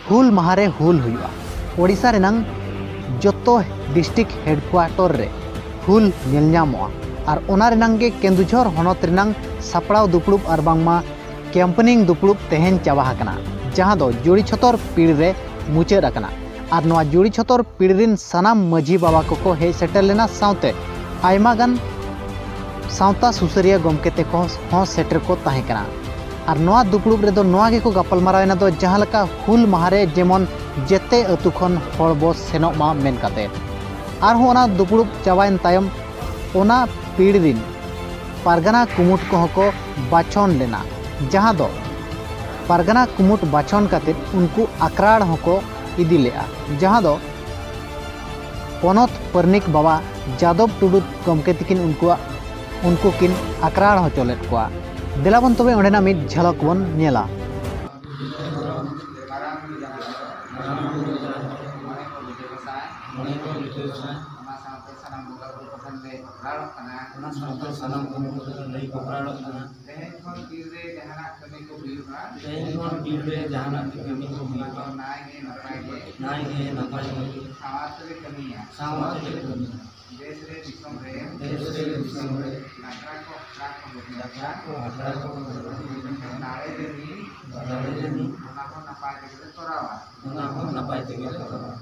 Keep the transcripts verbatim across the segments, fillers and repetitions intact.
ᱦᱩᱞ ᱢᱟᱦᱟ ᱨᱮ ᱦᱩᱞ ᱦᱩᱭᱩᱜᱼᱟ᱾ ᱳᱰᱤᱥᱟ ᱨᱮᱱᱟᱝ ᱡᱚᱛᱚ ᱰᱤᱥᱴᱨᱤᱠᱴ ᱦᱮᱰᱠᱩᱣᱟᱴᱚᱨ ᱨᱮ ᱦᱩᱞ ᱧᱮᱞ ᱧᱟᱢᱚᱜᱼᱟ᱾ ᱟᱨ ᱚᱱᱟ ᱨᱮᱱᱟᱝ ᱜᱮ ᱠᱮᱱᱫᱩᱡᱷᱚᱨ ᱦᱚᱱᱚᱛ ᱨᱮᱱᱟᱝ ᱥᱟᱯᱲᱟᱣ ᱫᱩᱯᱲᱩᱵ ᱟᱨ ᱵᱟᱝᱢᱟ ᱠᱮᱢᱯᱮᱱᱤᱝ ᱫᱩᱯᱲᱩᱵ ᱛᱮᱦᱮᱧ ᱪᱟᱵᱟ ᱟᱠᱟᱱᱟ, ᱡᱟᱦᱟᱸ ᱫᱚ ᱡᱩᱲᱤ ᱪᱷᱚᱛᱚᱨ ᱯᱤᱲ ᱨᱮ ᱢᱩᱪᱟᱹᱫ ᱟᱠᱟᱱᱟ᱾ ᱟᱨ ᱱᱚᱣᱟ ᱡᱩᱲᱤ ᱪᱷᱚᱛᱚᱨ ᱯᱤᱲ ᱨᱤᱱ ᱥᱟᱱᱟᱢ ᱢᱟᱹᱡᱷᱤ ᱵᱟᱵᱟ ᱠᱚᱠᱚ ᱦᱮᱡ ᱥᱮᱴᱮᱨ ᱞᱮᱱᱟ, ᱥᱟᱶᱛᱮ ᱟᱭᱢᱟ ᱜᱟᱱ ᱥᱟᱶᱛᱟ ᱥᱩᱥᱟᱹᱨᱤᱭᱟᱹ ᱜᱚᱢᱠᱮ ᱛᱮᱠᱚ ᱦᱚᱸ ᱥᱮᱴᱮᱨ ᱠᱚ ᱛᱟᱦᱮᱸ ᱠᱟᱱᱟ᱾ ᱟᱨ ᱱᱚᱣᱟ ᱫᱩᱯᱲᱩᱵ ᱨᱮᱫᱚ ᱱᱚᱣᱟ ᱜᱮᱠᱚ ᱜᱟᱯᱟᱞᱢᱟᱨᱟᱣ ᱮᱱᱟ ᱫᱚ, ᱡᱟᱦᱟᱸ ᱞᱮᱠᱟ ᱦᱩᱞ ᱢᱟᱦᱟ ᱨᱮ ᱡᱮᱢᱚᱱ ᱡᱮᱛᱮ ᱟᱹᱛᱩ ᱠᱷᱚᱱ ᱦᱚᱲ ᱵᱚ ᱥᱮᱱᱚᱜ ᱢᱟ ᱢᱮᱱ ᱠᱟᱛᱮ᱾ ᱟᱨᱦᱚᱸ ᱚᱱᱟ ᱫᱩᱯᱲᱩᱵ ᱪᱟᱵᱟᱭᱮᱱ ᱛᱟᱭᱚᱢ ᱚᱱᱟ ᱯᱤᱲ ᱨᱤᱱ ᱯᱟᱨᱜᱟᱱᱟ ᱠᱩᱢᱩᱴ ᱠᱚᱦᱚᱸ ᱠᱚ ᱵᱟᱪᱷᱚᱱ ᱞᱮᱱᱟ, ᱡᱟᱦᱟᱸ ᱫᱚ ᱯᱟᱨᱜᱟᱱᱟ ᱠᱩᱢᱩᱴ ᱵᱟᱪᱷᱚᱱ ᱠᱟᱛᱮ ᱩᱱᱠᱩ ᱟᱠᱨᱟᱲ ᱦᱚᱸᱠᱚ ᱤᱫᱤ ᱞᱮᱫᱼᱟ, ᱡᱟᱦᱟᱸ ᱫᱚ ᱯᱚᱱᱚᱛ ᱯᱟᱨᱱᱤᱠ ᱵᱟᱵᱟ ᱡᱟᱫᱚᱵ ᱴᱩᱰᱩ ᱜᱚᱢᱠᱮ ᱛᱤᱠᱤᱱ ᱩᱱᱠᱩᱣᱟᱜ, ᱩᱱᱠᱩ ᱠᱤᱱ ᱟᱠᱨᱟᱲ ᱦᱚᱪᱚ ᱞᱮᱫ ᱠᱚᱣᱟ᱾ ᱫᱮᱞᱟ ᱵᱚᱱ ᱛᱚᱵᱮ ᱚᱸᱰᱮᱱᱟᱜ ᱢᱤᱫ ᱡᱷᱟᱞᱚᱠ ᱵᱚᱱ ᱧᱮᱞᱟ᱾ ᱢᱟᱨᱟᱝ ᱵᱩᱨᱩ ᱡᱟᱦᱮᱨ ᱟᱭᱳ, ᱢᱚᱬᱮ ᱠᱚ ᱞᱤᱴᱟᱹ ᱜᱚᱸᱥᱟᱭ, ᱢᱚᱬᱮ ᱠᱚ ᱞᱤᱴᱟᱹ ᱜᱚᱸᱥᱟᱭ, ᱚᱱᱟ ᱥᱟᱶᱛᱮ ᱥᱟᱱᱟᱢ ᱵᱚᱸᱜᱟ ᱵᱩᱨᱩ ᱠᱚᱴᱷᱮᱱ ᱞᱮ ᱜᱚᱦᱚᱲᱟᱲᱚᱜ ᱠᱟᱱᱟ᱾ ᱚᱱᱟ ᱥᱟᱶᱛᱮ ᱥᱟᱱᱟᱢ ᱵᱚᱸᱜᱟ ᱵᱩᱨᱩ ᱠᱚᱴᱷᱮᱱ ᱞᱮ ᱜᱚᱦᱚᱲᱟᱲᱚᱜ ᱠᱟᱱᱟ᱾ ᱛᱮᱦᱮᱧ ᱠᱷᱚᱱ ᱵᱤᱨ ᱨᱮ ᱡᱟᱦᱟᱱᱟᱜ ᱠᱟᱹᱢᱤ ᱠᱚ ᱦᱩᱭᱩᱜᱼᱟ, ᱛᱮᱦᱮᱧ ᱠᱷᱚᱱ ᱵᱤᱨ ᱨᱮ ᱡᱟᱦᱟᱱᱟᱜ ᱜᱮ ᱠᱟᱹᱢᱤ ᱠᱚ ᱚᱱᱟ ᱦᱩᱭᱩᱜᱼᱟ, ᱠᱚ ᱱᱟᱭ ᱜᱮ ᱱᱟᱯᱟᱭ ᱜᱮ, ᱱᱟᱭ ᱜᱮ ᱱᱟᱯᱟᱭ ᱜᱮ, ᱥᱟᱶᱟᱨ ᱛᱮᱞᱮ ᱠᱟᱹᱢᱤᱭᱟ, ᱥᱟᱶᱟᱨ ᱛᱮᱞᱮ ᱠᱟᱹᱢᱤᱭᱟ᱾ ᱫᱮᱥ ᱨᱮ ᱫᱤᱥᱚᱢ ᱨᱮ, ᱫᱮᱥ ᱨᱮ ᱫᱤᱥᱚᱢ ᱨᱮ, ᱡᱟᱛᱨᱟ ᱠᱚ ᱦᱟᱯᱲᱟ ᱠᱚ ᱞᱟᱹᱜᱤᱫ, ᱡᱟᱛᱨᱟ ᱠᱚ ᱦᱟᱯᱲᱟ ᱠᱚ ᱞᱟᱹᱜᱤᱫ, ᱫᱟᱲᱮ ᱡᱟᱹᱱᱤᱡ, ᱫᱟᱲᱮ ᱡᱟᱹᱱᱤᱡ, ᱚᱱᱟ ᱦᱚᱸ ᱱᱟᱯᱟᱭ ᱛᱮᱜᱮ ᱞᱮ ᱛᱚᱨᱟᱣᱟ᱾ ᱚᱱᱟ ᱦᱚᱸ ᱱᱟᱯᱟᱭ ᱛᱮᱜᱮ ᱞᱮ ᱛᱚᱨᱟᱣᱟ᱾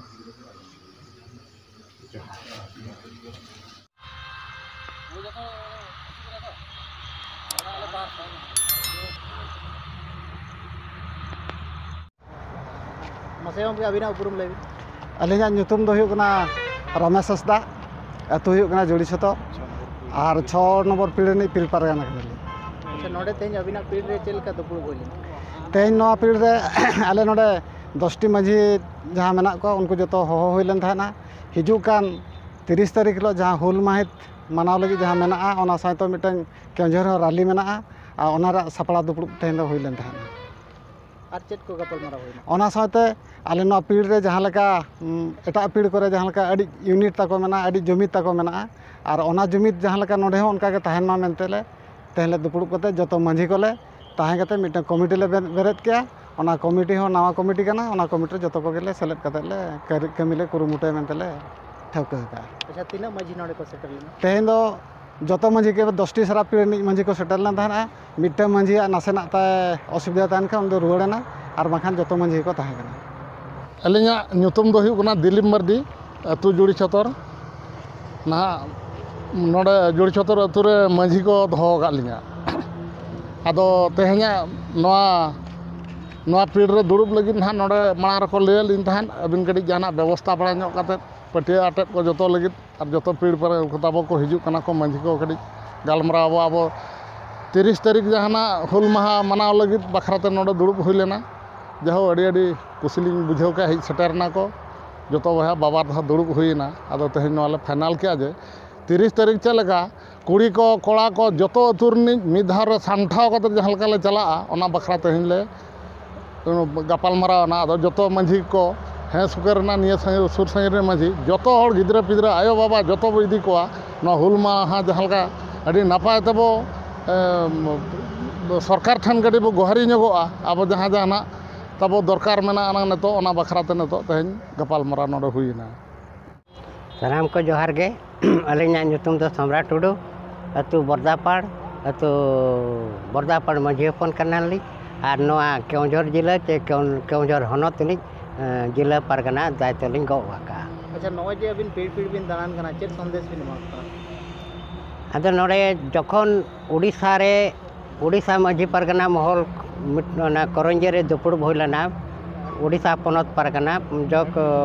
ᱢᱟᱥᱮ ᱜᱚᱢᱠᱮ, ᱟᱹᱵᱤᱱᱟᱜ ᱩᱯᱨᱩᱢ ᱞᱟᱹᱭ ᱵᱤᱱ᱾ ᱟᱹᱞᱤᱧᱟᱜ ᱧᱩᱛᱩᱢ ᱫᱚ ᱦᱩᱭᱩᱜ ᱠᱟᱱᱟ ᱨᱚᱢᱮᱥ ᱦᱟᱸᱥᱫᱟ, ᱟᱹᱛᱩ ᱦᱩᱭᱩᱜ ᱠᱟᱱᱟ ᱡᱩᱲᱤ ᱪᱷᱚᱛᱚᱨ, ᱟᱨ ᱪᱷᱚ ᱱᱚᱢᱵᱚᱨ ᱯᱤᱲ ᱨᱤᱱᱤᱡ ᱯᱤᱲ ᱯᱟᱨᱜᱟᱱᱟ ᱠᱟᱱᱟᱞᱤᱧ᱾ ᱟᱪᱪᱷᱟ, ᱱᱚᱰᱮ ᱛᱮᱦᱮᱧ ᱟᱹᱵᱤᱱᱟᱜ ᱯᱤᱲ ᱨᱮ ᱪᱮᱫ ᱞᱮᱠᱟ ᱫᱩᱯᱲᱩᱵ ᱦᱩᱭ ᱞᱮᱱᱟ? ᱛᱮᱦᱮᱧ ᱱᱚᱣᱟ ᱯᱤᱲ ᱨᱮ ᱟᱞᱮ ᱱᱚᱰᱮ ᱫᱚᱥᱴᱤ ᱢᱟᱹᱡᱷᱤ ᱡᱟᱦᱟᱸ ᱢᱮᱱᱟᱜ ᱠᱚᱣᱟ, ᱩᱱᱠᱩ ᱡᱚᱛᱚ ᱦᱚᱦᱚ ᱦᱩᱭ ᱞᱮᱱ ᱛᱟᱦᱮᱱᱟ᱾ ᱦᱤᱡᱩᱜ ᱠᱟᱱ ᱛᱤᱨᱤᱥ ᱛᱟᱹᱨᱤᱠᱷ ᱦᱤᱞᱳᱜ ᱡᱟᱦᱟᱸ ᱦᱩᱞ ᱢᱟᱹᱦᱤᱛ ᱢᱟᱱᱟᱣ ᱞᱟᱹᱜᱤᱫ ᱡᱟᱦᱟᱸ ᱢᱮᱱᱟᱜᱼᱟ, ᱚᱱᱟ ᱥᱟᱶᱛᱮ ᱢᱤᱫᱴᱟᱝ ᱠᱮᱣᱡᱷᱚᱨ ᱦᱚᱸ ᱨᱟᱞᱤ ᱢᱮᱱᱟᱜᱼᱟ, ᱟᱨ ᱚᱱᱟ ᱨᱮᱭᱟᱜ ᱥᱟᱯᱲᱟᱣ ᱫᱩᱯᱲᱩᱵ ᱛᱮᱦᱮᱧ ᱫᱚ ᱦᱩᱭ ᱞᱮᱱ ᱛᱟᱦᱮᱱᱟ᱾ ᱟᱨ ᱪᱮᱫ ᱠᱚ ᱜᱟᱯᱟᱞᱢᱟᱨᱟᱣ ᱦᱩᱭᱱᱟ? ᱚᱱᱟ ᱥᱟᱶᱛᱮ ᱟᱞᱮ ᱱᱚᱣᱟ ᱯᱤᱲ ᱨᱮ ᱡᱟᱦᱟᱸ ᱞᱮᱠᱟ, ᱩᱢ, ᱮᱴᱟᱜ ᱯᱤᱲ ᱠᱚᱨᱮ ᱡᱟᱦᱟᱸ ᱞᱮᱠᱟ ᱟᱹᱰᱤ ᱭᱩᱱᱤᱴ ᱛᱟᱠᱚ ᱢᱮᱱᱟᱜᱼᱟ, ᱟᱹᱰᱤ ᱡᱩᱢᱤᱫ ᱛᱟᱠᱚ ᱢᱮᱱᱟᱜᱼᱟ, ᱟᱨ ᱚᱱᱟ ᱡᱩᱢᱤᱫ ᱡᱟᱦᱟᱸ ᱞᱮᱠᱟ ᱱᱚᱰᱮ ᱦᱚᱸ ᱚᱱᱠᱟ ᱜᱮ ᱛᱟᱦᱮᱱ ᱢᱟ ᱢᱮᱱᱛᱮ ᱞᱮ ᱛᱮᱦᱮᱧ ᱞᱮ ᱫᱩᱯᱲᱩᱵ ᱠᱟᱛᱮ ᱡᱚᱛᱚ ᱢᱟᱹᱡᱷᱤ ᱠᱚᱞᱮ ᱛᱟᱦᱮᱸ ᱠᱟᱛᱮ ᱢᱤᱫᱴᱟᱝ ᱠᱚᱢᱤᱴᱤ ᱞᱮ ᱵᱮ-, ᱵᱮᱨᱮᱫ ᱠᱮᱜᱼᱟ᱾ ᱚᱱᱟ ᱠᱚᱢᱤᱴᱤ ᱦᱚᱸ ᱱᱟᱣᱟ ᱠᱚᱢᱤᱴᱤ ᱠᱟᱱᱟ, ᱚᱱᱟ ᱠᱚᱢᱤᱴᱤ ᱨᱮ ᱡᱚᱛᱚ ᱠᱚᱜᱮ ᱞᱮ ᱥᱮᱞᱮᱫ ᱠᱟᱛᱮ ᱞᱮ ᱠᱟᱹᱨᱤ-, ᱠᱟᱹᱢᱤ ᱞᱮ ᱠᱩᱨᱩᱢᱩᱴᱩᱭᱟ ᱢᱮᱱᱛᱮ ᱞᱮ ᱴᱷᱟᱹᱣᱠᱟᱹ ᱟᱠᱟᱫᱼᱟ᱾ ᱟᱪᱪᱷᱟ, ᱛᱤᱱᱟᱹᱜ ᱢᱟᱺᱡᱷᱤ ᱱᱚᱰᱮ ᱠᱚ ᱥᱮᱴᱮᱨ ᱞᱮᱱᱟ? ᱛᱮᱦᱮᱧ ᱫᱚ ᱡᱚᱛᱚ ᱢᱟᱺᱡᱷᱤ ᱜᱮ ᱫᱚᱥᱴᱤ ᱥᱟᱨᱟ ᱯᱤᱲ ᱨᱤᱱᱤᱡ ᱢᱟᱺᱡᱷᱤ ᱠᱚ ᱥᱮᱴᱮᱨ ᱞᱮᱱ ᱛᱟᱦᱮᱱᱟ᱾ ᱢᱤᱫᱴᱟᱝ ᱢᱟᱺᱡᱷᱤᱭᱟᱜ ᱱᱟᱥᱮᱱᱟᱜ ᱛᱟᱭ ᱚᱥᱩᱵᱤᱫᱷᱟ ᱛᱟᱦᱮᱱ ᱠᱷᱟᱱ ᱩᱱᱤ ᱫᱚ ᱨᱩᱣᱟᱹᱲ ᱮᱱᱟ, ᱟᱨ ᱵᱟᱝᱠᱷᱟᱱ ᱡᱚᱛᱚ ᱢᱟᱺᱡᱷᱤ ᱜᱮᱠᱚ ᱛᱟᱦᱮᱸ ᱠᱟᱱᱟ᱾ ᱟᱹᱞᱤᱧᱟᱜ ᱧᱩᱛᱩᱢ ᱫᱚ ᱦᱩᱭᱩᱜ ᱠᱟᱱᱟ ᱫᱤᱞᱤᱯ ᱢᱟᱨᱰᱤ, ᱟᱹᱛᱩ ᱡᱩᱲᱤ ᱪᱷᱚᱛᱚᱨ᱾ ᱱᱟᱦᱟᱜ ᱱᱚᱰᱮ ᱡᱩᱲᱤ ᱪᱷᱚᱛᱚᱨ ᱟᱹᱛᱩ ᱨᱮ ᱢᱟᱺᱡᱷᱤ ᱠᱚ ᱫᱚᱦᱚ ᱟᱠᱟᱫ ᱞᱤᱧᱟ᱾ ᱟᱫᱚ ᱛᱮᱦᱮᱧᱟᱜ ᱱᱚᱣᱟ, ᱱᱚᱣᱟ ᱯᱤᱲ ᱨᱮ ᱫᱩᱲᱩᱵ ᱞᱟᱹᱜᱤᱫ ᱱᱟᱦᱟᱜ ᱱᱚᱰᱮ ᱢᱟᱲᱟᱝ ᱨᱮᱠᱚ ᱞᱟᱹᱭᱟᱫ ᱞᱤᱧ ᱛᱟᱦᱮᱸᱫ, ᱟᱹᱵᱤᱱ ᱠᱟᱹᱴᱤᱡ ᱡᱟᱦᱟᱱᱟᱜ ᱵᱮᱵᱚᱥᱛᱷᱟ ᱵᱟᱲᱟ ᱧᱚᱜ ᱠᱟᱛᱮᱫ ᱯᱟᱹᱴᱭᱟᱹ ᱟᱴᱮᱫ ᱠᱚ ᱡᱚᱛᱚ ᱞᱟᱹᱜᱤᱫ, ᱟᱨ ᱡᱚᱛᱚ ᱯᱤᱲ ᱯᱟᱨᱮ ᱩᱱᱠᱩ ᱛᱟᱵᱚ ᱠᱚ ᱦᱤᱡᱩᱜ ᱠᱟᱱᱟ ᱠᱚ, ᱢᱟᱺᱡᱷᱤ ᱠᱚ ᱠᱟᱹᱴᱤᱡ ᱜᱟᱞᱢᱟᱨᱟᱣ ᱟᱵᱚ, ᱟᱵᱚ ᱛᱤᱨᱤᱥ ᱛᱟᱹᱨᱤᱠᱷ ᱡᱟᱦᱟᱱᱟᱜ ᱦᱩᱞ ᱢᱟᱦᱟ ᱢᱟᱱᱟᱣ ᱞᱟᱹᱜᱤᱫ ᱵᱟᱠᱷᱨᱟ ᱛᱮ ᱱᱚᱰᱮ ᱫᱩᱲᱩᱵ ᱦᱩᱭ ᱞᱮᱱᱟ᱾ ᱡᱟᱦᱳ, ᱟᱹᱰᱤ ᱟᱹᱰᱤ ᱠᱩᱥᱤ ᱞᱤᱧ ᱵᱩᱡᱷᱟᱹᱣ ᱠᱮᱫᱟ, ᱦᱮᱡ ᱥᱮᱴᱮᱨ ᱮᱱᱟ ᱠᱚ ᱡᱚᱛᱚ ᱵᱚᱭᱦᱟ, ᱵᱟᱵᱟᱨ ᱫᱷᱟᱣ ᱫᱩᱲᱩᱵ ᱦᱩᱭᱮᱱᱟ᱾ ᱟᱫᱚ ᱛᱮᱦᱮᱧ ᱱᱚᱣᱟ ᱞᱮ ᱯᱷᱟᱭᱱᱟᱞ ᱠᱮᱫᱼᱟ ᱡᱮ ᱛᱤᱨᱤᱥ ᱛᱟᱹᱨᱤᱠᱷ ᱪᱮᱫ ᱞᱮᱠᱟ ᱠᱩᱲᱤ ᱠᱚ, ᱠᱚᱲᱟ ᱠᱚ, ᱡᱚᱛᱚ ᱟᱹᱛᱩ ᱨᱤᱱᱤᱡ ᱢᱤᱫ ᱫᱷᱟᱣ ᱨᱮ ᱥᱟᱢᱴᱷᱟᱣ ᱠᱟᱛᱮ ᱡᱟᱦᱟᱸ ᱞᱮᱠᱟ ᱞᱮ ᱪᱟᱞᱟᱜᱼᱟ, ᱚᱱᱟ ᱵᱟᱠᱷᱨᱟ ᱛᱮᱦᱮᱧ ᱞᱮ ᱜᱟᱯᱟᱞ ᱢᱟᱨᱟᱣ ᱮᱱᱟ᱾ ᱟᱫᱚ ᱡᱚᱛᱚ ᱢᱟᱺᱡᱷᱤ ᱠᱚ, ᱦᱮᱸ, ᱥᱩᱠᱟᱹᱨ ᱨᱮᱱᱟᱜ ᱱᱤᱭᱟᱹ ᱥᱟᱺᱜᱤᱧ, ᱥᱩᱨ ᱥᱟᱺᱜᱤᱧ ᱨᱮᱱ ᱢᱟᱺᱡᱷᱤ, ᱡᱚᱛᱚ ᱦᱚᱲ, ᱜᱤᱫᱽᱨᱟᱹ ᱯᱤᱫᱽᱨᱟᱹ, ᱟᱭᱳ ᱵᱟᱵᱟ, ᱡᱚᱛᱚ ᱵᱚ ᱤᱫᱤ ᱠᱚᱣᱟ᱾ ᱱᱚᱣᱟ ᱦᱩᱞ ᱢᱟᱦᱟ ᱡᱟᱦᱟᱸ ᱞᱮᱠᱟ ᱟᱹᱰᱤ ᱱᱟᱯᱟᱭ ᱛᱮᱵᱚ, ᱮᱢ, ᱥᱚᱨᱠᱟᱨ ᱴᱷᱮᱱ ᱠᱟᱹᱴᱤᱡ ᱵᱚ ᱜᱚᱦᱟᱨᱤ ᱧᱚᱜᱚᱜᱼᱟ, ᱟᱵᱚ ᱡᱟᱦᱟᱸ ᱡᱟᱦᱟᱱᱟᱜ ᱛᱟᱵᱚ ᱫᱚᱨᱠᱟᱨ ᱢᱮᱱᱟᱜᱼᱟ ᱱᱤᱛᱚᱜ, ᱚᱱᱟ ᱵᱟᱠᱷᱨᱟ ᱛᱮ ᱱᱤᱛᱚᱜ ᱛᱮᱦᱮᱧ ᱜᱟᱯᱟᱞ ᱢᱟᱨᱟᱣ ᱱᱚᱰᱮ ᱦᱩᱭᱮᱱᱟ᱾ ᱥᱟᱱᱟᱢ ᱠᱚ ᱡᱚᱦᱟᱨ ᱜᱮ᱾ ᱟᱹᱞᱤᱧᱟᱜ ᱧᱩᱛᱩᱢ ᱫᱚ ᱥᱚᱢᱨᱟᱴ ᱴᱩᱰᱩ, ᱟᱹᱛᱩ ᱵᱚᱨᱫᱟᱯᱟᱲ, ᱟᱹᱛᱩ ᱵᱚᱨᱫᱟᱯᱟᱲ ᱢᱟᱹᱡᱷᱤ ᱦᱚᱯᱚᱱ ᱠᱟᱱᱟᱞᱤᱧ᱾ ᱟᱨ ᱱᱚᱣᱟ ᱠᱮᱣᱚᱱᱡᱷᱚᱨ ᱡᱤᱞᱟᱹ ᱪᱮ ᱠᱮᱣᱚᱱ-, ᱠᱮᱣᱚᱱᱡᱷᱚᱨ ᱦᱚᱱᱚᱛ ᱨᱤᱱᱤᱡ, ᱮᱸ, ᱡᱤᱞᱟᱹ ᱯᱟᱨᱜᱟᱱᱟ ᱫᱟᱭᱤᱛᱛᱚ ᱞᱤᱧ ᱜᱚᱜ ᱟᱠᱟᱫᱼᱟ᱾ ᱟᱪᱪᱷᱟ, ᱱᱚᱜᱼᱚᱭ ᱡᱮ ᱟᱹᱵᱤᱱ ᱯᱤᱲ ᱯᱤᱲ ᱵᱤᱱ ᱫᱟᱬᱟᱱ ᱠᱟᱱᱟ, ᱪᱮᱫ ᱥᱚᱱᱫᱮᱥ ᱵᱤᱱ ᱮᱢᱟ ᱠᱚ ᱠᱟᱱᱟ? ᱟᱫᱚ ᱱᱚᱰᱮ ᱡᱚᱠᱷᱚᱱ ᱩᱰᱤᱥᱥᱟ ᱨᱮ, ᱩᱰᱤᱥᱥᱟ ᱢᱟᱹᱡᱷᱤ ᱯᱟᱨᱜᱟᱱᱟ ᱢᱚᱦᱚᱞ ᱢᱤᱫ, ᱚᱱᱟ ᱠᱚᱨᱚᱧᱡᱤ ᱨᱮ ᱫᱩᱯᱲᱩᱵ ᱦᱩᱭ ᱞᱮᱱᱟ, ᱩᱰᱤᱥᱥᱟ ᱯᱚᱱᱚᱛ ᱯᱟᱨᱜᱟᱱᱟ, ᱡᱚᱜᱽ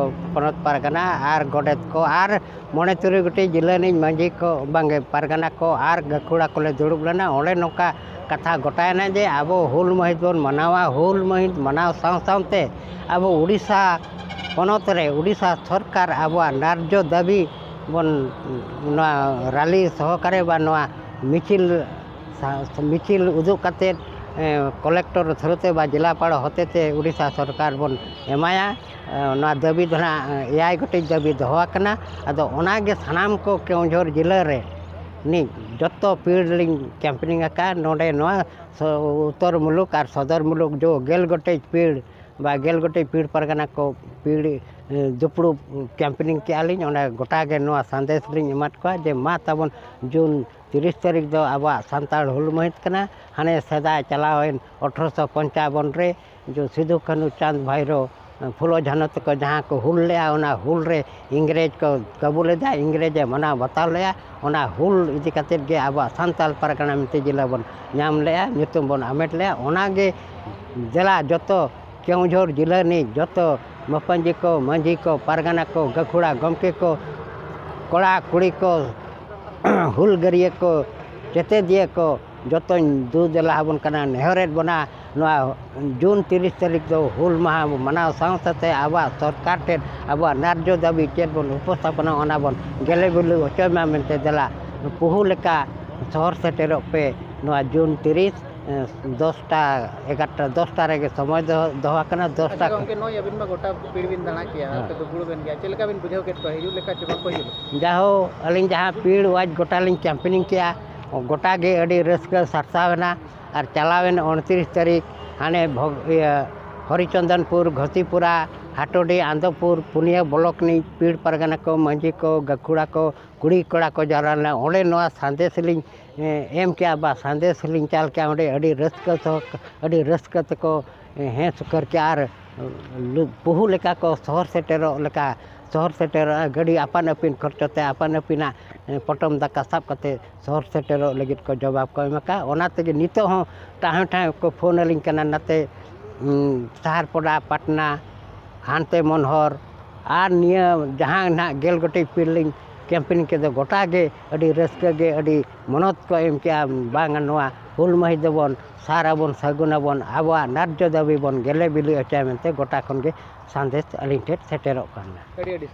ᱯᱚᱱᱚᱛ ᱯᱟᱨᱜᱟᱱᱟ ᱟᱨ ᱜᱚᱰᱮᱛ ᱠᱚ ᱟᱨ ᱢᱚᱬᱮ ᱛᱩᱨᱩᱭ ᱜᱚᱴᱮᱡ ᱡᱤᱞᱟᱹ ᱨᱤᱱᱤᱡ ᱢᱟᱹᱡᱷᱤ ᱠᱚ, ᱵᱟᱝᱜᱮ, ᱯᱟᱨᱜᱟᱱᱟ ᱠᱚ ᱟᱨ ᱜᱟᱹᱠᱷᱩᱲᱟ ᱠᱚᱞᱮ ᱫᱩᱲᱩᱵ ᱞᱮᱱᱟ᱾ ᱚᱸᱰᱮ ᱱᱚᱝᱠᱟ ᱠᱟᱛᱷᱟ ᱜᱚᱴᱟᱭᱮᱱᱟ ᱡᱮ ᱟᱵᱚ ᱦᱩᱞ ᱢᱟᱹᱦᱤᱛ ᱵᱚᱱ ᱢᱟᱱᱟᱣᱟ, ᱦᱩᱞ ᱢᱟᱹᱦᱤᱛ ᱢᱟᱱᱟᱣ ᱥᱟᱶ ᱥᱟᱶᱛᱮ ᱟᱵᱚ ᱩᱰᱤᱥᱥᱟ ᱯᱚᱱᱚᱛ ᱨᱮ ᱩᱰᱤᱥᱥᱟ ᱥᱚᱨᱠᱟᱨ ᱟᱵᱚᱣᱟᱜ ᱱᱟᱨᱡᱚ ᱫᱟᱹᱵᱤ ᱵᱚᱱ ᱱᱚᱣᱟ ᱨᱟᱞᱤ ᱥᱚᱦᱚᱠᱟᱨᱮ ᱵᱟ ᱱᱚᱣᱟ ᱢᱤᱪᱷᱤᱞ ᱥᱟ-, ᱢᱤᱪᱷᱤᱞ ᱩᱫᱩᱜ ᱠᱟᱛᱮᱫ, ᱮ, ᱠᱚᱞᱮᱠᱴᱚᱨ ᱛᱷᱨᱩ ᱛᱮ ᱵᱟ ᱡᱮᱞᱟᱯᱟᱲ ᱦᱚᱛᱮ ᱛᱮ ᱩᱰᱤᱥᱥᱟ ᱥᱚᱨᱠᱟᱨ ᱵᱚᱱ ᱮᱢᱟᱭᱟ᱾ ᱮ, ᱱᱚᱣᱟ ᱫᱟᱹᱵᱤ ᱫᱚ ᱱᱟᱦᱟᱜ ᱮᱭᱟᱭ ᱜᱚᱴᱮᱡ ᱫᱟᱹᱵᱤ ᱫᱚᱦᱚ ᱟᱠᱟᱱᱟ᱾ ᱟᱫᱚ ᱚᱱᱟᱜᱮ ᱥᱟᱱᱟᱢ ᱠᱚ ᱠᱮᱣᱚᱱᱡᱷᱚᱨ ᱡᱤᱞᱟᱹ ᱨᱮ ᱨᱤᱱᱤᱡ ᱡᱚᱛᱚ ᱯᱤᱲ ᱞᱤᱧ ᱠᱮᱢᱯᱮᱱᱤᱝ ᱟᱠᱟᱫᱼᱟ᱾ ᱱᱚᱰᱮ ᱱᱚᱣᱟ ᱥᱚ-, ᱩᱛᱛᱚᱨ ᱢᱩᱞᱩᱠ ᱟᱨ ᱥᱚᱫᱚᱨ ᱢᱩᱞᱩᱠ ᱡᱚ ᱜᱮᱞ ᱜᱚᱴᱮᱡ ᱯᱤᱲ ᱵᱟ ᱜᱮᱞ ᱜᱚᱴᱮᱡ ᱯᱤᱲ ᱯᱟᱨᱜᱟᱱᱟ ᱠᱚ ᱯᱤᱲ, ᱮ, ᱫᱩᱯᱲᱩᱵ ᱠᱮᱢᱯᱮᱱᱤᱝ ᱠᱮᱜᱼᱟ ᱞᱤᱧ᱾ ᱚᱸᱰᱮ ᱜᱚᱴᱟ ᱜᱮ ᱱᱚᱣᱟ ᱥᱟᱸᱫᱮᱥ ᱞᱤᱧ ᱮᱢᱟᱫ ᱠᱚᱣᱟ ᱡᱮ ᱢᱟ ᱛᱟᱵᱚᱱ ᱡᱩᱱ ᱛᱤᱨᱤᱥ ᱛᱟᱹᱨᱤᱠᱷ ᱫᱚ ᱟᱵᱚᱣᱟᱜ ᱥᱟᱱᱛᱟᱲ ᱦᱩᱞ ᱢᱟᱹᱦᱤᱛ ᱠᱟᱱᱟ᱾ ᱦᱟᱱᱮ ᱥᱮᱫᱟᱭ ᱪᱟᱞᱟᱣᱮᱱ ᱟᱴᱷᱨᱚᱥᱚ ᱯᱚᱧᱪᱟᱵᱚᱱ ᱨᱮ ᱡᱚ ᱥᱤᱫᱩ ᱠᱟᱹᱱᱦᱩ ᱪᱟᱸᱫᱽ ᱵᱷᱟᱭᱨᱳ ᱯᱷᱩᱞᱳ ᱡᱷᱟᱱᱚ ᱛᱟᱠᱚ ᱡᱟᱦᱟᱸ ᱠᱚ ᱦᱩᱞ ᱞᱮᱜᱼᱟ, ᱚᱱᱟ ᱦᱩᱞ ᱨᱮ ᱤᱝᱨᱮᱡᱽ ᱠᱚ ᱠᱟᱹᱵᱩ ᱞᱮᱫᱟ, ᱤᱝᱨᱮᱡᱽ ᱮ ᱢᱟᱱᱟᱣ ᱵᱟᱛᱟᱣ ᱞᱮᱜᱼᱟ᱾ ᱚᱱᱟ ᱦᱩᱞ ᱤᱫᱤ ᱠᱟᱛᱮᱫ ᱜᱮ ᱟᱵᱚᱣᱟᱜ ᱥᱟᱱᱛᱟᱲ ᱯᱟᱨᱜᱟᱱᱟ ᱢᱮᱱᱛᱮ ᱡᱤᱞᱟᱹ ᱵᱚᱱ ᱧᱟᱢ ᱞᱮᱜᱼᱟ, ᱧᱩᱛᱩᱢ ᱵᱚᱱ ᱦᱟᱢᱮᱴ ᱞᱮᱜᱼᱟ᱾ ᱚᱱᱟᱜᱮ ᱫᱮᱞᱟ ᱡᱚᱛᱚ ᱠᱮᱣᱡᱷᱳᱨ ᱡᱤᱞᱟᱹ ᱨᱤᱱᱤᱡ ᱡᱚᱛᱚ ᱢᱟᱯᱟᱧᱡᱤ ᱠᱚ, ᱢᱟᱹᱡᱷᱤ ᱠᱚ, ᱯᱟᱨᱜᱟᱱᱟ ᱠᱚ, ᱜᱟᱹᱠᱷᱩᱲᱟ ᱜᱚᱢᱠᱮ ᱠᱚ, ᱠᱚᱲᱟ ᱠᱩᱲᱤ ᱠᱚ, ᱦᱩᱞᱜᱟᱹᱨᱤᱭᱟᱹ ᱠᱚ, ᱪᱮᱛᱮᱫᱤᱭᱟᱹ ᱠᱚ, ᱡᱚᱛᱚᱧ ᱫᱩ ᱫᱮᱞᱟ ᱟᱵᱚᱱ ᱠᱟᱱᱟ, ᱱᱮᱦᱚᱨᱮᱫ ᱵᱚᱱᱟ᱾ ᱱᱚᱣᱟ ᱡᱩᱱ ᱛᱤᱨᱤᱥ ᱛᱟᱹᱨᱤᱠᱷ ᱫᱚ ᱦᱩᱞ ᱢᱟᱦᱟ ᱵᱚᱱ ᱢᱟᱱᱟᱣ ᱥᱟᱶ ᱥᱟᱶᱛᱮ ᱟᱵᱚᱣᱟᱜ ᱥᱚᱨᱠᱟᱨ ᱴᱷᱮᱱ ᱟᱵᱚᱣᱟᱜ ᱱᱟᱨᱡᱚ ᱫᱟᱹᱵᱤ ᱪᱮᱫ ᱵᱚᱱ ᱩᱯᱚᱥᱛᱷᱟᱯᱚᱱᱟ, ᱚᱱᱟ ᱵᱚᱱ ᱜᱮᱞᱮ ᱵᱤᱞᱤ ᱦᱚᱪᱚᱭ ᱢᱟ ᱢᱮᱱᱛᱮ ᱫᱮᱞᱟ ᱯᱩᱦᱩ ᱞᱮᱠᱟ ᱥᱚᱦᱚᱨ ᱥᱮᱴᱮᱨᱚᱜ ᱯᱮ᱾ ᱱᱚᱣᱟ ᱡᱩᱱ ᱛᱤᱨᱤᱥ, ᱮ, ᱫᱚᱥᱴᱟ, ᱮᱜᱟᱨᱚᱴᱟ, ᱫᱚᱥᱴᱟ ᱨᱮᱜᱮ ᱥᱚᱢᱚᱭ ᱫᱚᱦᱚ, ᱫᱚᱦᱚ ᱟᱠᱟᱱᱟ᱾ ᱫᱚᱥᱴᱟ ᱟᱪᱪᱷᱟ ᱠᱷᱚᱱ ᱜᱚᱢᱠᱮ, ᱱᱚᱜᱼᱚᱭ ᱟᱹᱵᱤᱱ ᱢᱟ ᱜᱚᱴᱟ ᱯᱤᱲ ᱵᱤᱱ ᱫᱟᱬᱟ ᱠᱮᱜᱼᱟ, ᱦᱮᱸ᱾ ᱟᱯᱮ ᱫᱚ ᱜᱩᱲ ᱵᱮᱱ ᱜᱮᱭᱟ, ᱪᱮᱫ ᱞᱮᱠᱟ ᱵᱤᱱ ᱵᱩᱡᱷᱟᱹᱣ ᱠᱮᱫ ᱠᱚᱣᱟ? ᱦᱤᱡᱩᱜ ᱞᱮᱠᱟ ᱪᱮ ᱵᱟᱠᱚ ᱦᱤᱡᱩᱜ ᱞᱮᱠᱟ? ᱡᱟᱦᱳ, ᱟᱹᱞᱤᱧ ᱡᱟᱦᱟᱸ ᱯᱤᱲ ᱣᱟᱡᱽ ᱜᱚᱴᱟ ᱞᱤᱧ ᱠᱮᱢᱯᱮᱱᱤᱝ ᱠᱮᱜᱼᱟ, ᱜᱚᱴᱟ ᱜᱮ ᱟᱹᱰᱤ ᱨᱟᱹᱥᱠᱟᱹ ᱥᱟᱨᱥᱟᱣ ᱮᱱᱟ᱾ ᱟᱨ ᱪᱟᱞᱟᱣᱮᱱ ᱩᱱᱛᱨᱤᱥ ᱛᱟᱹᱨᱤᱠᱷ ᱦᱟᱱᱮ ᱵᱷᱚᱜ-, ᱤᱭᱟᱹ, ᱦᱚᱨᱤᱪᱚᱱᱫᱚᱱᱯᱩᱨ, ᱜᱷᱚᱥᱤᱯᱩᱨᱟ, ᱦᱟᱴᱳᱰᱤ, ᱟᱱᱫᱚᱯᱩᱨ, ᱯᱩᱱᱭᱟᱹ ᱵᱞᱚᱠ ᱨᱤᱱᱤᱡ ᱯᱤᱲ ᱯᱟᱨᱜᱟᱱᱟ ᱠᱚ, ᱢᱟᱹᱡᱷᱤ ᱠᱚ, ᱜᱟᱹᱠᱷᱩᱲᱟ ᱠᱚ, ᱠᱩᱲᱤ ᱠᱚᱲᱟ ᱠᱚ ᱡᱟᱣᱨᱟ ᱞᱮᱱᱟ᱾ ᱚᱸᱰᱮ ᱱᱚᱣᱟ ᱥᱟᱸᱫᱮᱥ ᱞᱤᱧ, ᱮ, ᱮᱢ ᱠᱮᱜᱼᱟ ᱵᱟ ᱥᱟᱸᱫᱮᱥ ᱞᱤᱧ ᱪᱟᱞ ᱠᱮᱜᱼᱟ᱾ ᱚᱸᱰᱮ ᱟᱹᱰᱤ ᱨᱟᱹᱥᱠᱟᱹ ᱥᱚᱦᱚ-, ᱟᱹᱰᱤ ᱨᱟᱹᱥᱠᱟᱹ ᱛᱮᱠᱚ, ᱮ, ᱦᱮᱸ ᱥᱩᱠᱟᱹᱨ ᱠᱮᱜᱼᱟ᱾ ᱟᱨ ᱞᱩ-, ᱯᱩᱦᱩ ᱞᱮᱠᱟ ᱠᱚ ᱥᱚᱦᱚᱨ ᱥᱮᱴᱮᱨᱚᱜ ᱞᱮᱠᱟ, ᱥᱚᱦᱚᱨ ᱥᱮᱴᱮᱨᱚᱜᱼᱟ᱾ ᱜᱟᱹᱰᱤ ᱟᱯᱟᱱ ᱟᱹᱯᱤᱱ ᱠᱷᱚᱨᱪᱚ ᱛᱮ ᱟᱯᱟᱱ ᱟᱹᱯᱤᱱᱟᱜ, ᱮ, ᱯᱚᱴᱚᱢ ᱫᱟᱠᱟ ᱥᱟᱵ ᱠᱟᱛᱮ ᱥᱚᱦᱚᱨ ᱥᱮᱴᱮᱨᱚᱜ ᱞᱟᱹᱜᱤᱫ ᱠᱚ ᱡᱚᱵᱟᱵ ᱠᱚ ᱮᱢ ᱟᱠᱟᱫᱼᱟ᱾ ᱚᱱᱟ ᱛᱮᱜᱮ ᱱᱤᱛᱚᱜ ᱦᱚᱸ ᱴᱟᱦᱮᱸ ᱴᱟᱦᱮᱸ ᱠᱚ ᱯᱷᱳᱱ ᱟᱹᱞᱤᱧ ᱠᱟᱱᱟ, ᱱᱟᱛᱮ, ᱩᱸ, ᱥᱟᱦᱟᱨᱯᱚᱰᱟ, ᱯᱟᱴᱱᱟ, ᱦᱟᱱᱛᱮ ᱢᱚᱱᱦᱚᱨ, ᱟᱨ ᱱᱤᱭᱟᱹ ᱡᱟᱦᱟᱸ ᱱᱟᱦᱟᱜ ᱜᱮᱞ ᱜᱚᱴᱮᱡ ᱯᱤᱲ ᱞᱤᱧ ᱠᱮᱢᱯᱮᱱᱤᱝ ᱠᱮᱫ ᱫᱚ, ᱜᱚᱴᱟ ᱜᱮ ᱟᱹᱰᱤ ᱨᱟᱹᱥᱠᱟᱹ ᱜᱮ, ᱟᱹᱰᱤ ᱢᱚᱱᱚᱛ ᱠᱚ ᱮᱢ ᱠᱮᱜᱼᱟ, ᱵᱟᱝᱟ ᱱᱚᱣᱟ ᱦᱩᱞ ᱢᱟᱹᱦᱤᱛ ᱫᱚᱵᱚᱱ ᱥᱟᱨ ᱟᱵᱚᱱ, ᱥᱟᱹᱜᱩᱱ ᱟᱵᱚᱱ, ᱟᱵᱚᱣᱟᱜ ᱱᱟᱨᱡᱚ ᱫᱟᱹᱵᱤ ᱵᱚᱱ ᱜᱮᱞᱮ ᱵᱤᱞᱤ ᱦᱚᱪᱚᱭᱟ ᱢᱮᱱᱛᱮ ᱜᱚᱴᱟ ᱠᱷᱚᱱ ᱜᱮ ᱥᱟᱸᱫᱮᱥ ᱟᱹᱞᱤᱧ ᱴᱷᱮᱱ ᱥᱮᱴᱮᱨᱚᱜ ᱠᱟᱱᱟ᱾ ᱟᱹᱰᱤ ᱟᱹᱰᱤ